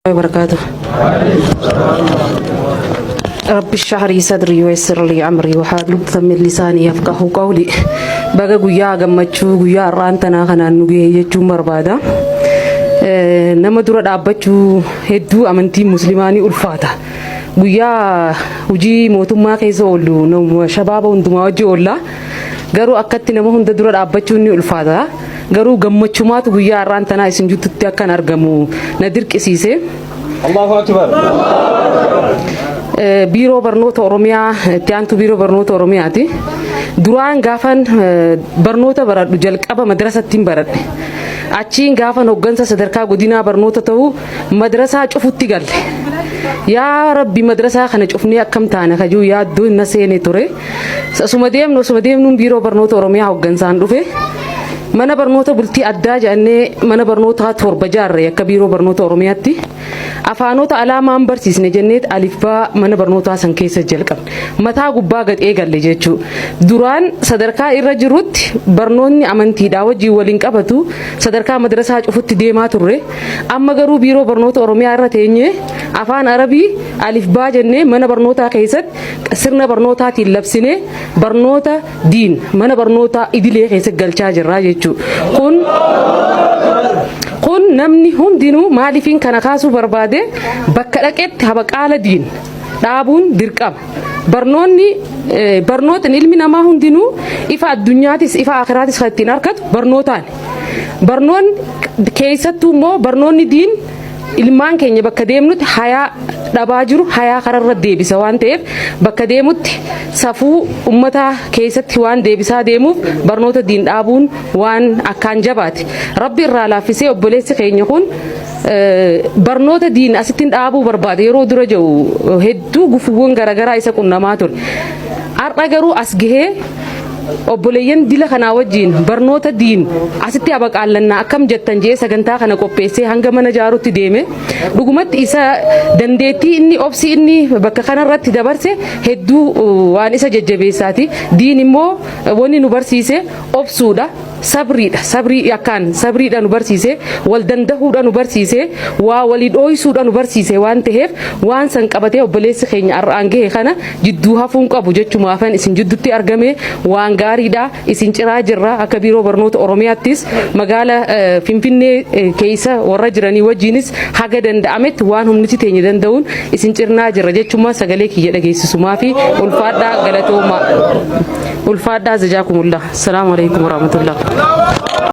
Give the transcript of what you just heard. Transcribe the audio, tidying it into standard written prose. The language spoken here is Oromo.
وبركاته. رب اشرح لي صدري ويسر لي أمري واحلل عقدة من لساني يفقهوا قولي. Baga guyyaa gammachuu guyyaa har'aan tanaa kanaan nu gahee jechuun barbaada. Nama dura dhaabbachuu hedduu amantiin muslimaa ni ulfaata. Guyyaa hojii mootummaa keessa oollu nama shabaaba hundumaa wajji oolla. Garuu akkatti nama hunda dura dhaabbachuun ni ulfaata. Garuu gammachumaatu guyyaa har'aan tanaa isin jidduutti akkan argamu na dirqisiise. Allahu Akbar. Biiroo Barnoota Oromiyaa, itti aantuu Biiroo Barnoota Oromiyaati. Duraan gaafan barnoota baradhu jalqaba madrasattiin baradhe. Achiin gaafan hoggansa sadarkaa godinaa barnoota ta'u madrasaa cufutti galle. Yaa Rabbi, madrasaa kana cufnee akkam taana kajuu yaaddoo na seene ture. Osuma deemnu osuma deemnuun Biiroo Barnoota Oromiyaa hoggansaan dhufe. Mana barnoota bultii addaa jedhannee mana barnootaa torba jaarre akka Biiroo Barnoota Oromiyaatti. Afaanota alaa maan barsiisne jenneet alifbaa mana barnootaa san keessa jalqabne. Mataa gubbaa gad eegalle jechuu. Duraan sadarkaa irra jirutti barnoonni amantiidhaa wajjin waliin qabatu sadarkaa madrasaa cufutti deemaa turre. Amma garuu Biiroo Barnoota Oromiyaa irra teenyee afaan Arabii alifbaa jennee mana barnootaa keessatti sirna barnootaatiin labsinee barnoota diin mana barnootaa idilee keessa galchaa jirra jechuudha. Kun namni hundinuu maaliifin kana kaasuu barbaade, bakka dhaqetti habaqaala diin dhaabuun dirqama. Barnoonni, barnootni ilmi namaa hundinuu ifa addunyaatis ifa akiraatis kan ittiin argatu barnootaan. Barnoonni keessattuu immoo barnoonni diin ilmaan keenya bakka deemnutti hayaa dhabaa jiru hayaa kararra deebisa waan ta'eef, bakka deemutti safuu ummata keessatti waan deebisaa deemuuf barnoota diin dhaabuun waan akkaan jabaate. Rabbi irraa laaffisee obboleessi keenya kun barnoota diin asittiin dhaabuu barbaade yeroo dura jiru hedduu gufuuwwan garaagaraa isa qunnamaa ture. Har'a garuu as gahee obboleeyyan dila kanaa wajjiin barnoota diin asitti abaqaallannaa akkam jettan jee sagantaa kana qopheessee hanga mana jaarutti deeme. Dhugumatti isa dandeettii inni, obsi inni bakka kanarratti dabarse hedduu waan isa jajjabeessaati. Diin immoo wanni nu barsiise obsuudha. Sabriidha, sabrii akkaan sabriidha nu barsiise, wal dandahuudha nu barsiise, waa walii dhooysuudha nu barsiise waan ta'eef, waan san qabatee obboleessi keenya har'aan gahe kana jidduu hafuun qabu jechumaafan isin jidduutti argame. Waan gaariidha, isin ciraa jirra. Akka Biiroo Barnoota Oromiyaattis magaala Finfinnee keessa warra jiranii wajjinis haga danda'ametti waan humniti teenya danda'uun isin cirnaa jirra jechumaa sagalee kiyya dhageessisumaa fi ulfaadhaa, galatooma, ulfaadhaa, jazaakumullah. Assalaamu alaikum warahmatullah.